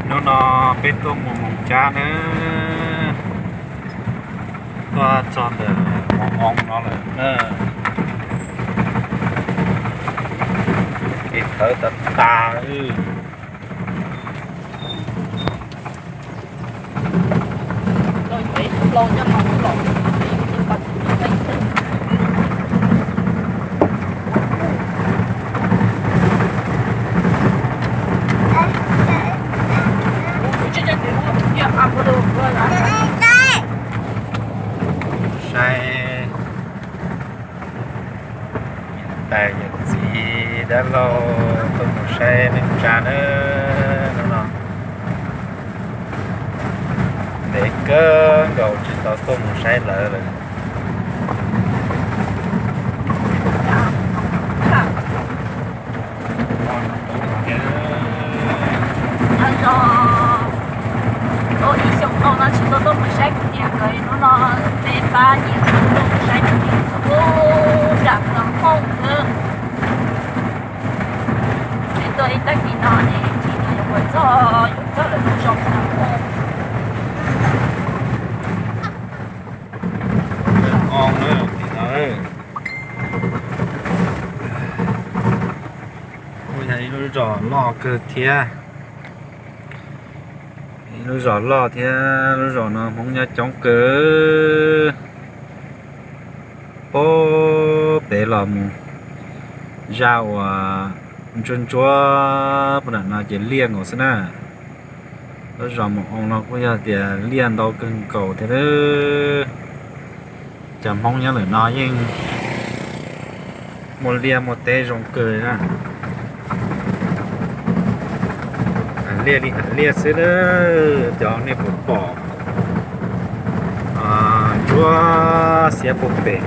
Hnub no peb tuaj mus Moos Cab na, tuaj txog ntawm Moos Oo no lawm na. Kev thawv tas tas. Saib tais yawm txiv dab laug tuaj mus saib neej tsa na. Hnub no ntev kawg nkaus tsis tau tuaj mus saib lawv lawm. Ua ib xyoos no tsis tau tuaj mus saib kuv niam nkawd, hnub no peb pab niam tuaj mus saib kuv niam nkawd, ub, zam los hoob xwb. Peb tuaj ib tag kis no ces tsis tau yuav txog, yuav txog lawv lub zos no. Kuj yog ib lub zos loj kawg thiab, ib lub zos loj thiab, lub zos no Hmoob nyob coob kawg. Pab pem los mus zaj uas ntsuab ntsuab puag nram no ces liaj nkaus xwb na. Lub zos Moos Oo no kuj yog tias liaj ntau kawg nkaus thiab. Cov Hmoob nyob ntawm no yeej muaj liaj muaj teb zoo kawg na. Liaj li hais liaj xwb, cov nej puas pom ntsuab xiab puag pem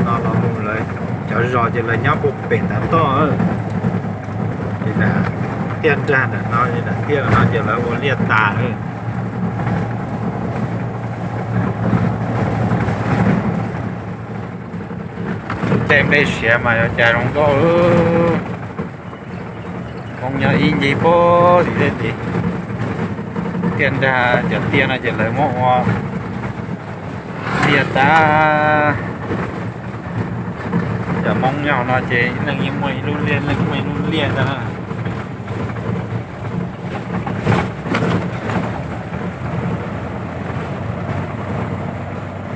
no los mus lawm, cov zos ces lawv nyob puag pem ntav toj. Ces tiaj nrag ntawm no, tiaj no ces lawv ua liaj tas lawm. Tej nplej siav mas yuav cas zoo nkauj. Hmoob nyob ib ncig puag tim tej tid. Tiaj nrag, cov tiaj no ces lawv muab ua liaj tas. Cov Hmoob nyob no ces leej muaj ib lub liaj, leej muaj ib lub liaj ntag.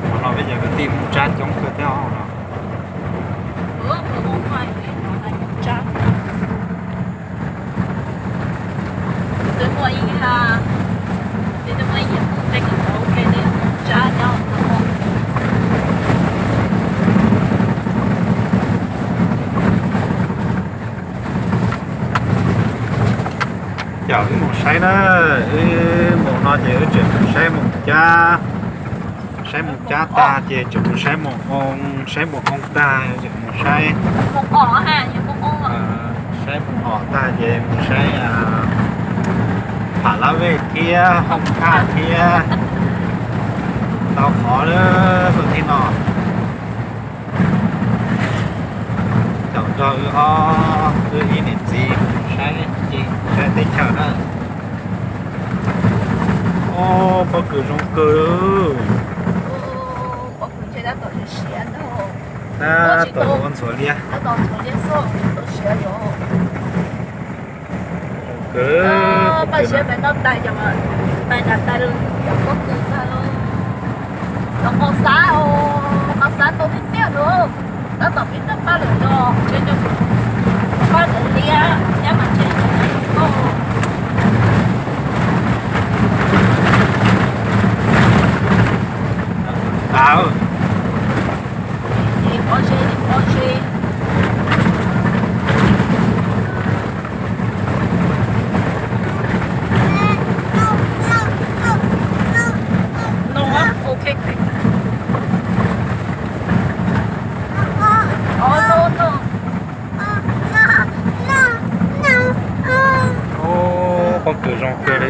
Hmo no peb cov kwv tij Hmoob Tsab coob kawg thiab no. Coj wb mus saib na, wb mus no ces wb tseem mus saib Moos Cab, saib Moos Cab tag ces tseem mus saib Moos Oo, saib Moos Oo tag tseem mus saib, saib Moos Om tag ces mus saib Pham Lab Vej thiab Hooj Thaj thiab, tau qhov lawm tuaj tib no. Caum nrog wb ob, wb ib niam txiv saib, saib teb chaws na. Ob, pob kws zoo kawg. Tab tom ua ntxhuav liab. Pab siab pab noj tais, tais nram tais, pob kws ntag. Los qau xab, qau xab ntau tiag tiag lawm. Tab tom pib tuaj pab lawm no, ntshe pab lawm liab, liab mas ntshe tas. Pob zeb, pob zeb. Pob kws zoo kawg li.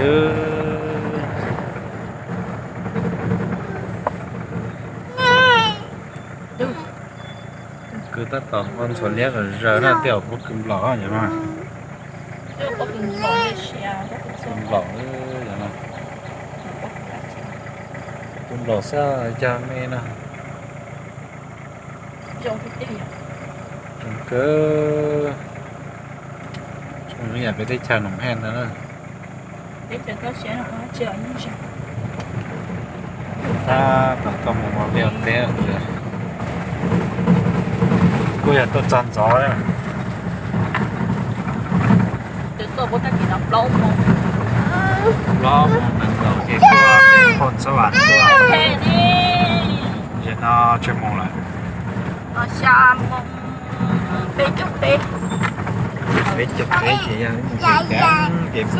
Kws tab tom ua ntxhuav liab kom zaws na, tej zaum pob kws nplom no. Tus nplaum, tus nplaum xwb yog me no. Zoo kawg, zoo li yam peb teb chaws Noom Hej ntawd na. Tab tom tuaj mus ua liaj ua teb, kuj yog tuaj txog ntxov. Plaub moos nees nkaum ces tuaj, phooj txhab vam tuaj. Zem no tsawg moos lawm? Xya moos peb caug peb. Peb caug peb ces yog ib moos pem ces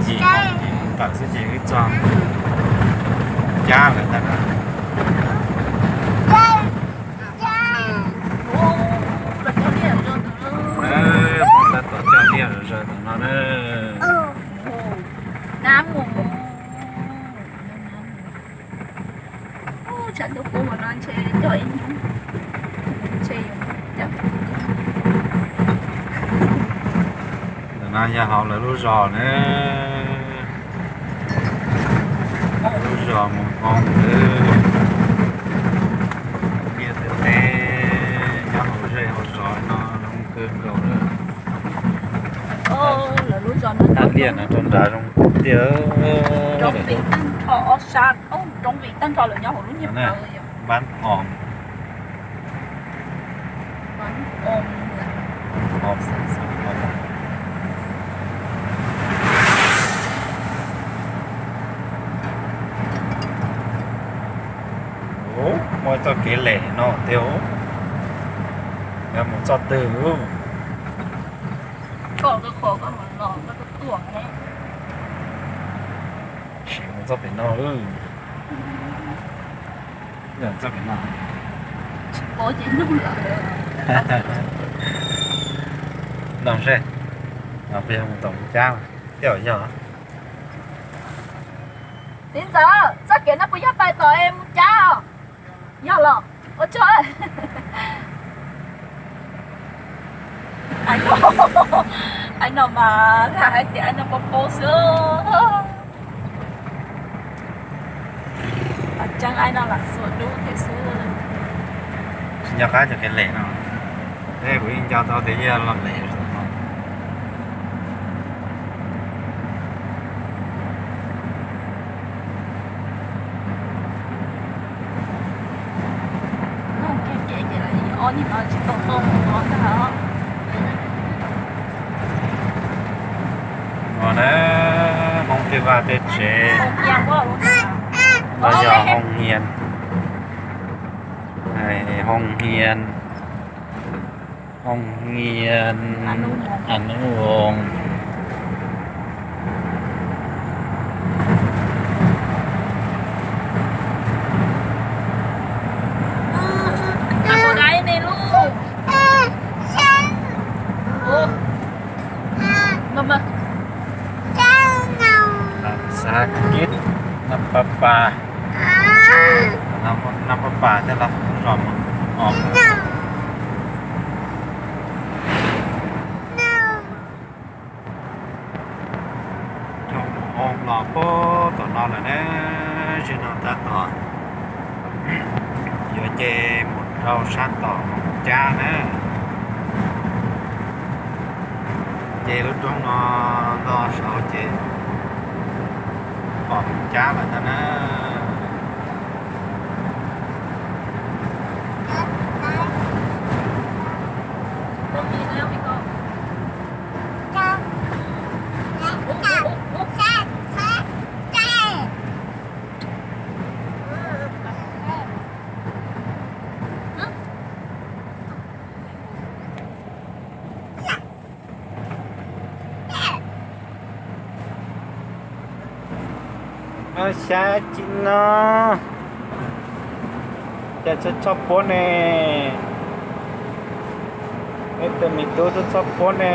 yim moos tawm xwb ces wb txog Cab lawm ntag na. Hmoob tab tom coj liaj zom zaws ntawm no na. Tshav ntuj kub ua no ntshe coj ib hnub ntshe yuav coj. Ntawm no yog hauv lawv lub zos na. Lub zos Mus Hoo na. Liaj teb nyob hauv zej hauv zos no zoo kawg nkaus na. Liaj no rau nrad zoo tiag. Npab os. Muaj txoj kev lem no tiag. Yog mus txoj twg? Sim mus txoj pem no. Txoj pem no. No seb, no puas yog mus tom Mus Cab, tej zaum yog. Txiv ntxawm, txoj kev no puas yog pais tom Mus Cab os? Yog los ua tsaug. Aib no mas hais tias aib no paub paub xwb. Tseeb aib no lam xuas dub thiab xwb. Tsis nco qab cov kev lem no, es kuv yeej nco tau tias yog los lem. No na, Hmoob tej vaj tej tsev, no yog Hoos Hias, Hoos Hias, Hoos Hias Anub Voos. Xav kib Nab Pab Pas, Nab Pab Pas thiab los zos Mus Hoo. Rau Mus Hoo los puag tom no lawm na, zim no tab tom yuav nce mus rau sab tom Mus Cab na. Nce lub roob no ntog saud ces pom Mus Cab lawm ntag na. No xyab ci no, cas txhob txhob puab ne, ib tug me tub txhob txhob puab ne.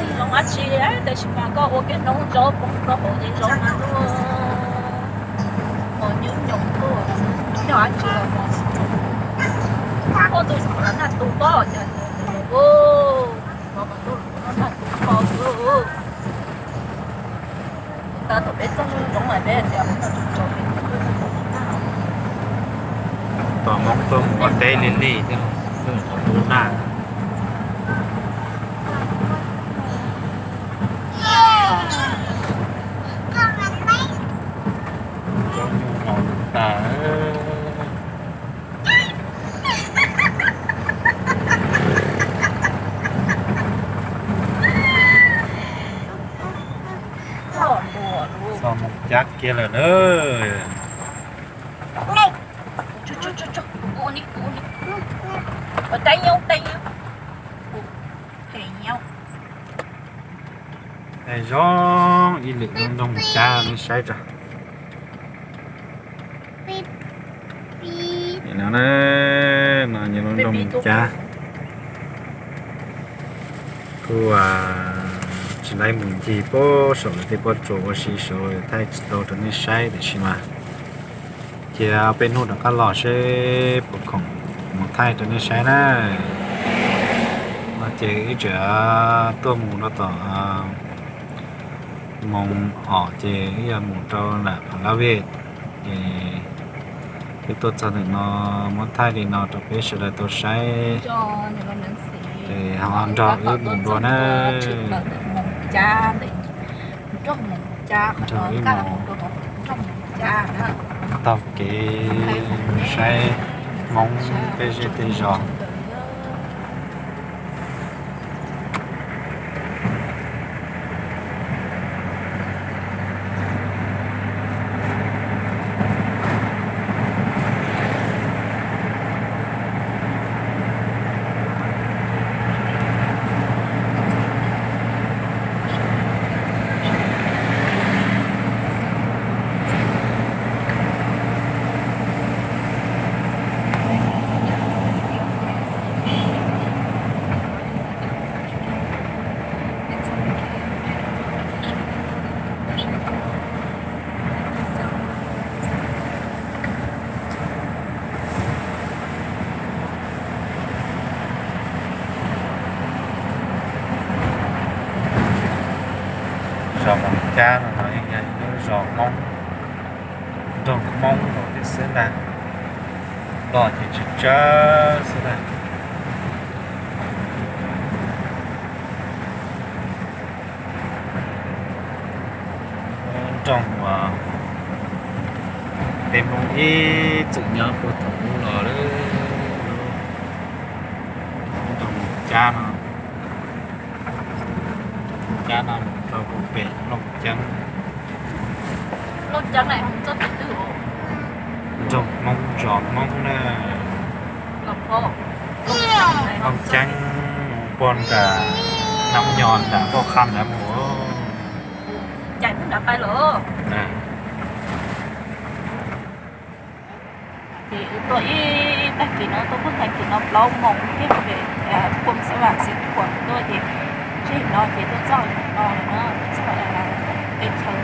txeeg zoo dab tsi, tab sis mas koj ua kiag noob zaub poob rau hauv ces zoo na. Mos nyuj nyoos tuaj, nyob dab tsi los mos, koj tus naj tus pob cas, mos mas tuaj naj tus pob xwb. Tab tom peb txeeg zoo zoo mas peb tias mus noj tsuj tsaus peb tus koj txog tom naj. Tos Hmoob tuaj mus ua teb li li thiab, tuaj mus qhov ntuj naj. Cab kiag lawm na. Zoo ib lwm lub nroog Mus Cab nej saib tso. No, no yog lub nroog Mus Cab. Kuj tsis laib mus ncig puag saum lawv tej pob tsuas ua si, saum thaij tsis tau rau nej saib tiam sis mas cia peb hnub rov qab los seb puas khoom mus thaij rau nej saib na. No ces wb tseem tuaj mus rau tom Moos Om ces wb yuav mus rau nram Phav Lab Vej. Ces wb tuaj txog ntawm no muab thaij li no rau peb sawv daws tau saib. Ces ho nrog wb mus dua na. Nrog wb mus taug kev saib Hmoob peb zej tej zos. Zos Moos Cab no yog ib lub zos Hmoob, nroog Hmoob no tiag xwb ntag. Los ces tsawg tsawg xwb ntag. Nroog uas peb Hmoob ib txwm nyob puag thaum ub los lawm. Nroog Moos Cab no, Moos Cab no mus rau puag pem Looj Ceeb. Nroog Hmoob zos Hmoob na. Looj Ceeb puag nram Nab Nyo nram Nkauj Qha ntawd mus. Ces wb tuaj ib tag kis no, tuaj puag tag kis no plaub moos thiab pem Phuam Xab Vam Xeev Khuam tuaj ces, txij no ces tuaj txog no lawm na, txog peb chaw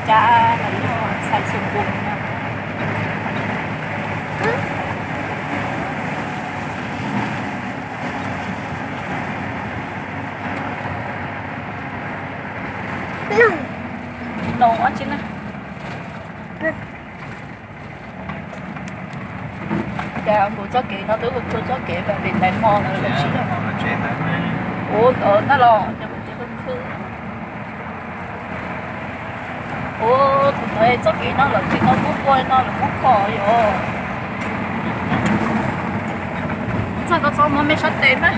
Cab los yog Xais Xus Npus no. No tsis na. Cas nkaus txoj kev no twb txhua txoj kev pem tais hmo no los tsis yog? Ua ntawd ntag los ces khwb khwb. Ua tus ntawd txoj kev no lawm tsis tau muab ua no lawm muab kho yom. Txog koj txhob muab me sab tes mas.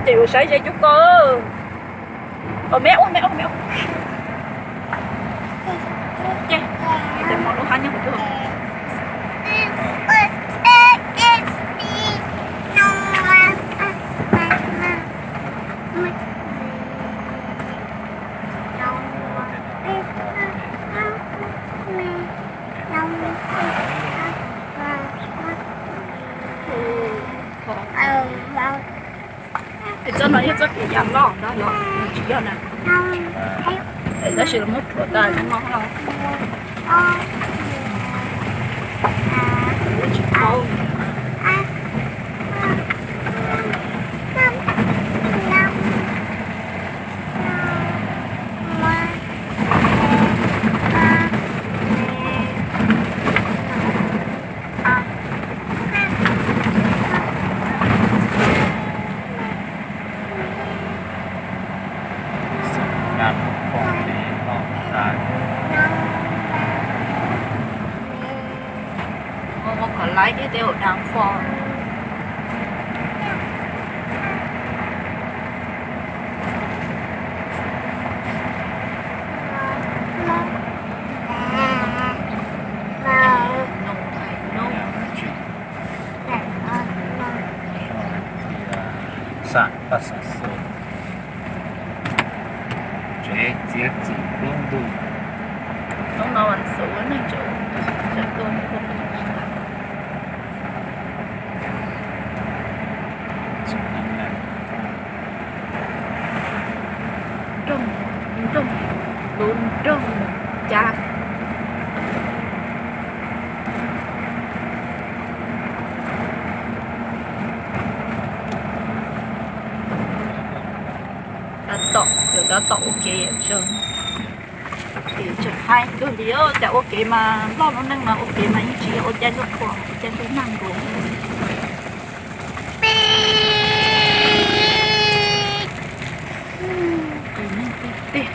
Ces ua saib ze cub ko. Ua me ua me ua me. Ces mos lub hab nyob kuv tuaj. Es txoj no yog txoj kev ya loj ntag los tsis yog na? Tab sis los muab rhuav tas no los tsis paub. Ua kom laiv thiab tej ua dab fo. Xam paj xav xo, tsev txiav txim lub ntuj. Hnub no vas xuv neeg tseem tuaj. Nroog, nroog, lub nroog Cab. Tab tom, tab tom ua ke zoo. Ces tseem hais kawg li, cas ua ke mas nplog lub neej mas ua ke mas yeej tsis yog ua caij ntuj qhua, ua caij ntuj nag nkaus. Tus neeg tiag tiag.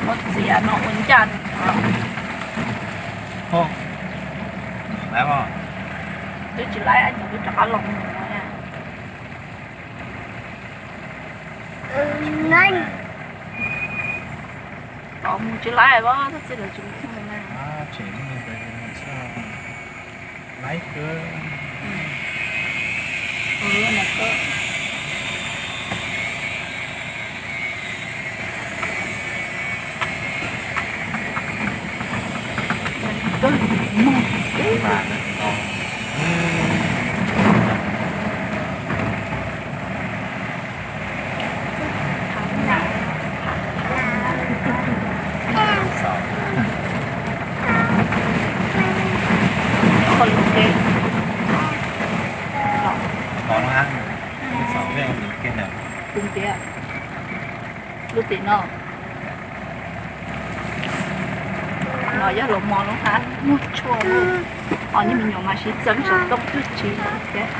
Muab txiav no ua ncaj. Twb tsis laib, nyuam twb rov qab los mus no. Tos mus tsis laib os, tab sis lawv tsis mus xwb na. Lub tim no, no yog los mos lub hab muag tshuaj, ho niag me nyuam mas sib txeeb saum toj twg tsis thiab.